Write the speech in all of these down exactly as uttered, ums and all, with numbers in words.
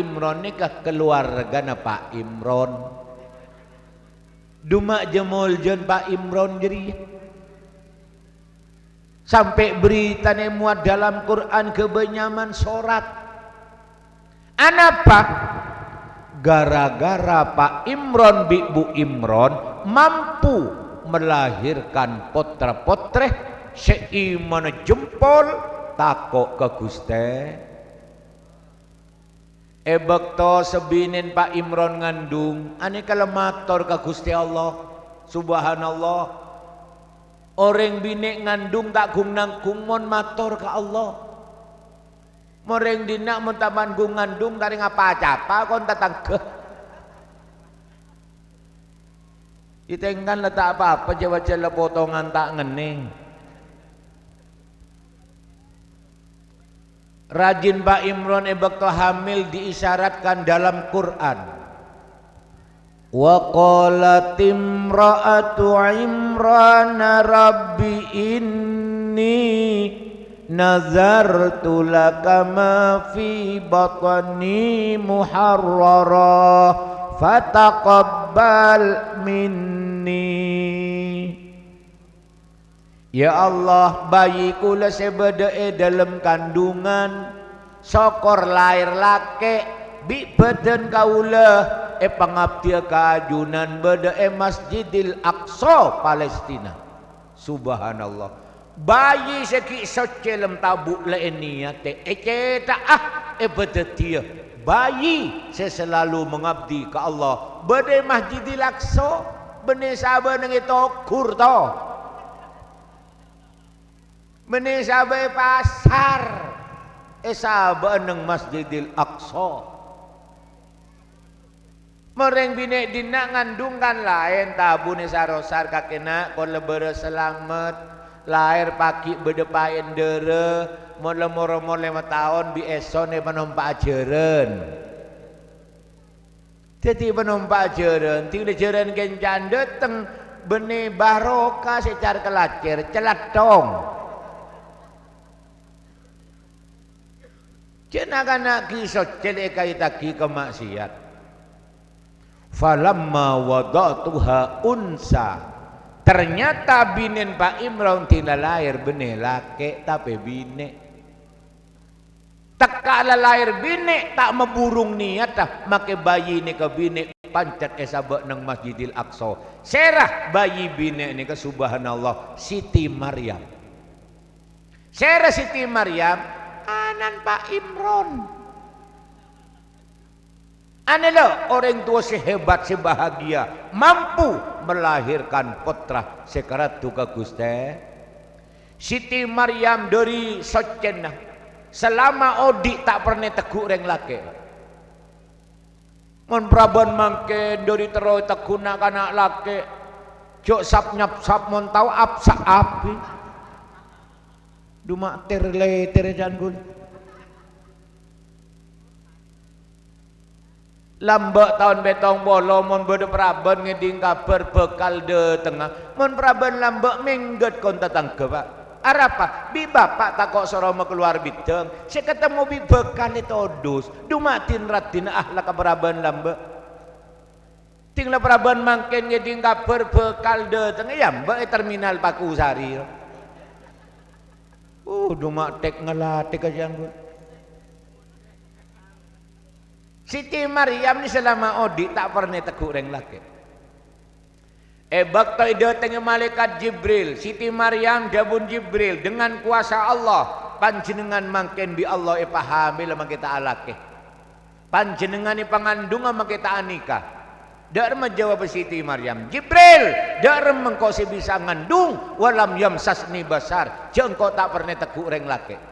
Imron nèka kaluwargana Pa' Imron. Duma' jâ-moljâna Pa' Imron jârèya. Sampè' bhâritana èmowat dâlâm Qur'an ghâbây nyamana sorat. Anapa? Gara-gara Pa' Imron bi' Bu Imron mampu melahirkan potra-potrè sè imanna jempol tako' ka Ghustè. È bâkto sabinèna Pa' Imron ngandung, anèka la mator ka Ghustè Allah. Subhanallah. Orèng binè' ngandung ta' gung-nanggung mon mator ka Allah. Mon rèng dinna' mon ta' nanggung ngandung, ta' rèng apa-capa kon tatangghâ. Itèngkan la ta' apa-apa, jâ-wajâ la potongan ta' ngennèng. Rajin Pa' Imron è bâkto hamil diisyaratkan dalam Qur'an. Wa qalat imra'atu Imrana, "Rabbi inni nazartu laka ma fi batni muharrara, fataqabbal minni." Ya Allah, bayi kaulâ sè bâdâ è dâlem kandungan, sokor lahèr lakè', bi' bhâdhân kaulâ èpangabdiyâ ka ajunan bâdâ è Masjidil Aqsa, Palestina. Subhanallah. Bayi sè ghi' soccè lem tabu' la èniyatè, ècètha'a, èbâdâddhiyâ bayi sè salalu mangabdi ka Allah, bâdâ è Masjidil Aqsa, bânnè sabâ neng è toghur, to. Bânnè sabâ è pasar, è sabâ neng Masjidil Aqsa. Mon rèng binè' dinna' ngandung kan laèn, tabuna sar-osar, "Kakè, na', kon la bârâs salamet. Lahèr paghi' bâdâ paèn dârâ, mon la moro-moro lèma taon, bi' èsona panompa' ajhârân." Dhâddhi panompa' ajhârân, dhing ajhârân kènca'an dâteng, bânnè barokah sè car-kalacèr, calathong. Jhâ' na'-kana' ghi' soccè èkaètaghi ka ma'siyat. "Falamma wada'tuha unsa." Ternyata binèna Pa' Imron dhing la lahèr bânnè lakè', tapè binè'. Tekka' la lahèr binè', ta' maburung niyatta makè bayi nèka binè', pancet èsabâ' neng Masjidil Aqsa. Sèra bayi binè' nèka, subhanallah, Siti Maryam. Sèra Siti Maryam, ana'na Pa' Imron. Anèla orèng towa sè hebat, sè bahagia, mampu melahirkan pottra sè karaddu ka Ghustè. Siti Maryam dâri soccèna, salama odi' ta' pernah ètegghu' rèng lakè'. Mon parabân mangkèn dâri terro ètegghu' na'-kana' lakè', jhâ' sap-nyapsap, mon tao apsa' api. Duma' ter-lèter, can ghun. Lambâ' taon pèttong polo, mon bâdâ parabân ngèdhing kabhâr bhâkal dâtengnga. Mon parabân lambâ' mèngghât kon tatangghâ, Pa'. Arapa? Bi' bapa' tako' soro makalowar bidâng, sè katemmo bi' bhâkal ètodus. Duma' din-raddhinna ahlakka parabân lambâ'. Dhing la parabân mangkèn ngèdhing kabhâr bhâkal dâtengnga, èambâ' è terminal Pakusari. Uh, duma' tek-ngalatek aja, anggun. Siti Maryam nè salama odi' ta' pernah ètegghu' rèng lakè'. È bâkto èdâtengngè malaèkat Jibril, Siti Maryam dhâbuna Jibril, "Dengan kuasa Allah, panjhennengngan mangkèn bi' Allah èpahamil makè ta' alakè. Panjhennengngan èpangandhungnga makè ta' anika." Dâ' remma jâwâbbhâ Siti Maryam, "Jibril, dâ' remma engko' sè bisa ngandhung, walam yamsasni basar, jhâ' engko' ta' pernah ètegghu' rèng lakè'."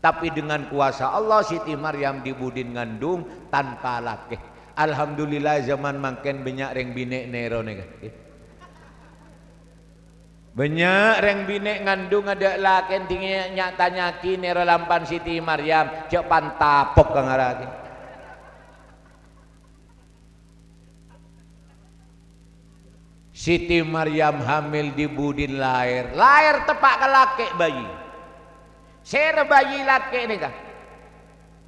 Tapè dengan kuasa Allah, Siti Maryam dhi-budhina ngandhung tanpa lakè. Alhamdulillah, zaman mangkèn bânnya' rèng binè' nèro nèka. Bânnya' rèng binè' ngandhung adâ' lakèna, dhing nya'-tanya'aghi nèro lampan Siti Maryam, jhâ' pantapok ka ngaraghi. Siti Maryam hamil dhi-budhina laèr. Laèr teppa' ka lakè' bayi. Sèra bayi lakè' nèka.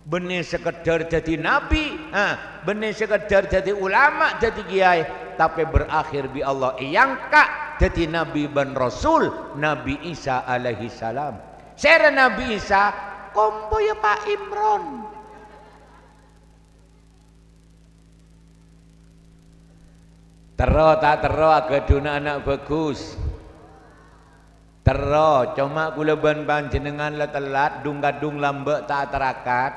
Bânnè sekedar dhâddhi nabi, ha, bânnè sekedar dhâddhi ulama, dhâddhi kèyaè, tapè berakhir bi' Allah èangka' dhâddhi nabi bân rasul, Nabi Isa alaihissalam. Sèra Nabi Isa? Kompoyya Pa' Imron. Terro ta' terro aghâdhuna ana' bhâghus? Terro, coma kaulâ bân panjhennengngan la tellat, dhung-kadhung lambâ' ta' atarakat.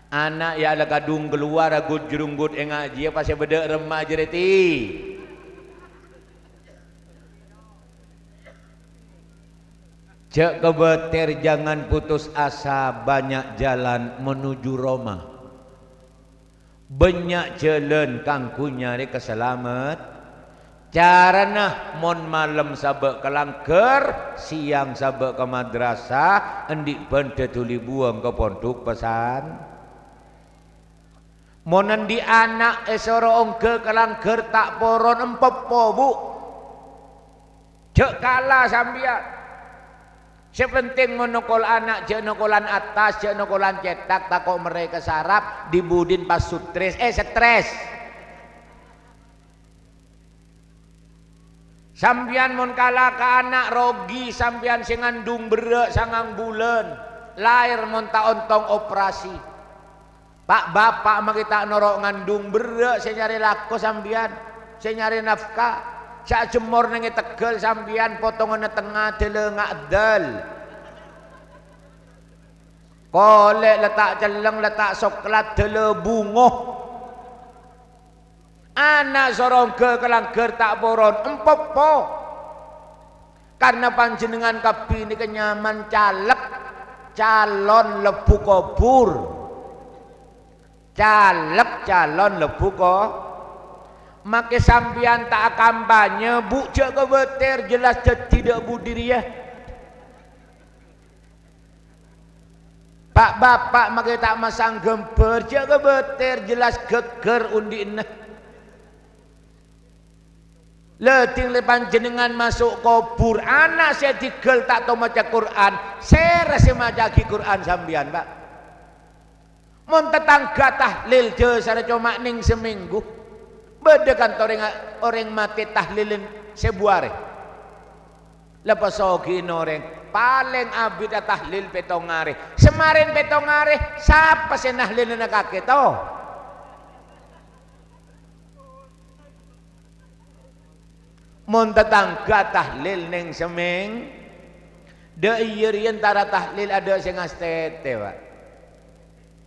Ana' ya' la kadhung kalowar aghut-jhârungghut è ngajhiyâ, pas è bâdâ' remma jârèya, ti. Jhâ' kabâter, jangan putus asa, banyak jalan menuju Roma. Bânnya' jhâlân kaangghuy nyarè kasalamet-, carana mon malem sabâ' ka langghâr, sèyang sabâ' ka madrasah, andi' bhândhâ dhuli buwâng ka pondhuk pesan. Mon andi' ana' èsoro ongghâ ka langghâr ta' poron, empeppo, Bu'. Jhâ' kala sampèyan. Sè penting mon nokol ana' jhâ' nokolan attas, jhâ' nokolan cètak, tako' merrè ka saraf, di-budina pas stres, eh, stres. Sampèyan mon kala ka ana', rogi sampèyan sè ngandung berrâ' sangang bulân, laèr mon ta' ontong operasi. Pa'-bapa' makè ta' noro' ngandung, berrâ' sè nyarè lako sampèyan, sè nyarè nafka. Sè ajhemmor neng è tegghâl sampèyan, potonganna tengnga dâlâ nga'dâl. Kolè' la ta' celleng, la ta' soklat, dâlâ bungo. Ana' soro ongghâ ka langghâr ta' poron, empeppo. Karna panjhennengngan kabbhi nèka nyaman caleg, calon lebbu kobhur. Caleg, calon lebbu ko-, makè sampèyan ta' akampanye, Bu', jhâ' kabâter, jelas dhâddhi dâ' budi rèya. Pa'-bapa' makè ta' masang ghâmbhâr, jhâ' kabâter, jelas ghâgghâr ondi'na. La, dhing la panjhennengngan maso' kobhur, ana' sè adhighâl ta' tao maca Qur'an, sèra sè maca'aghi Qur'an sampèyan, Pa'? Mon tatangghâ tahlil dhâsarra coma neng samènggu, bâdâ kan orèng, orèng matè tahlilan sèbu arè? La pasogi'na orèng, palèng abit atahlil pèttong arè. Samarèn pèttong arè, sapa sè nahlilana kakè, to? Mon tatangghâ tahlil neng samèng-, dâ' iyâ rèya entara tahlil adâ' sè ngastètè, Pa'.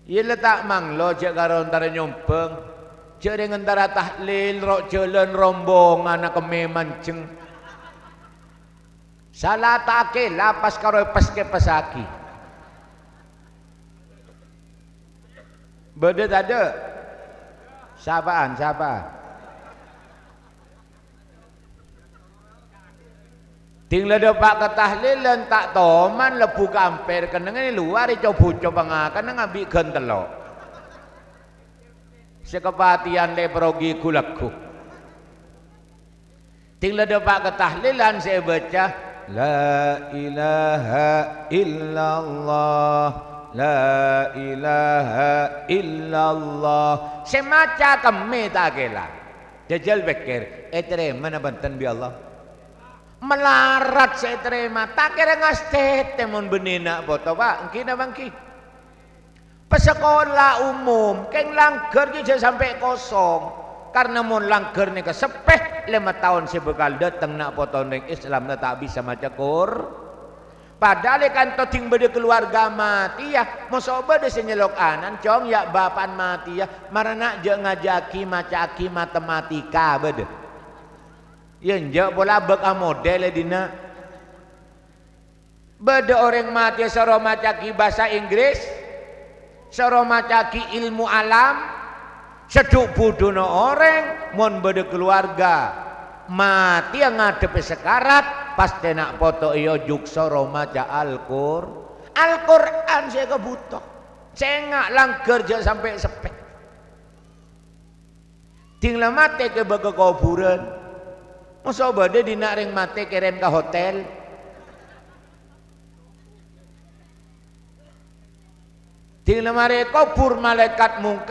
Iyâ la ta' manglo jhâ' karo entara nyombhâng, jhâ' rèng entara tahlil ro' jhâlân rombonganna kemmè manjheng. Salata'aghi la pas karo èpès-kèpèssaghi. Bâdâ tadâ'? Sapa'an, sapa'an? Dhing la dâpa' ka tahlilan, ta' toman lebbu ka ampèr, kennengnganna è lowar, èco-buco pangakanna ngambi' ghân tello'. Sè kapatèyan lè' paroghi ghu-lagghu. Dhing la dâpa' ka tahlilan sè èbâca, "La ilaha illallah, la ilaha illallah." Sè maca kemmè ta' kèla. Jhâjhâl pèkkèr, ètarèmana bhunten bi' Allah? Malarat sè ètarèma, ta' kèra ngastètè mon bânnè na' poto, Pa', èngghi napa èngghi? Pasakola umum, kèng langghâr jhâ' sampè' kosong. Karna mon langghâr nèka seppè, lèma taon sè bhâkal dâteng na' potona rèng Islam la ta' bisa maca Qur-, padahal è kanto dhing bâdâ kalowarga matèya, moso bâdâ sè nyelok anan, "Cong, ya' bapa'an matèya, mara na' jhâ' ngajhâ'aghi maca'aghi matematika," bâdâ. Iyâ, enjâ' pola bâk amodèl è dinna'. Bâdâ orèng matèya soro maca'aghi bhâsa Inggris, soro maca'aghi ilmu alam, seddhu' budhuna orèng, mon bâdâ kalowarga matèya ngadhebbhi sakarat, pastè na' poto èojhuk soro maca Al-Qur-, Al-Qur'an sè èkabhuto. Sènga' langghâr jhâ' sampè' seppè. Dhing la matè kèbâ ka kobhurân. Moso bâdâ dinna' rèng matè kèrèm ka hotèl. Dina marè kobhur malaèkat mungkar.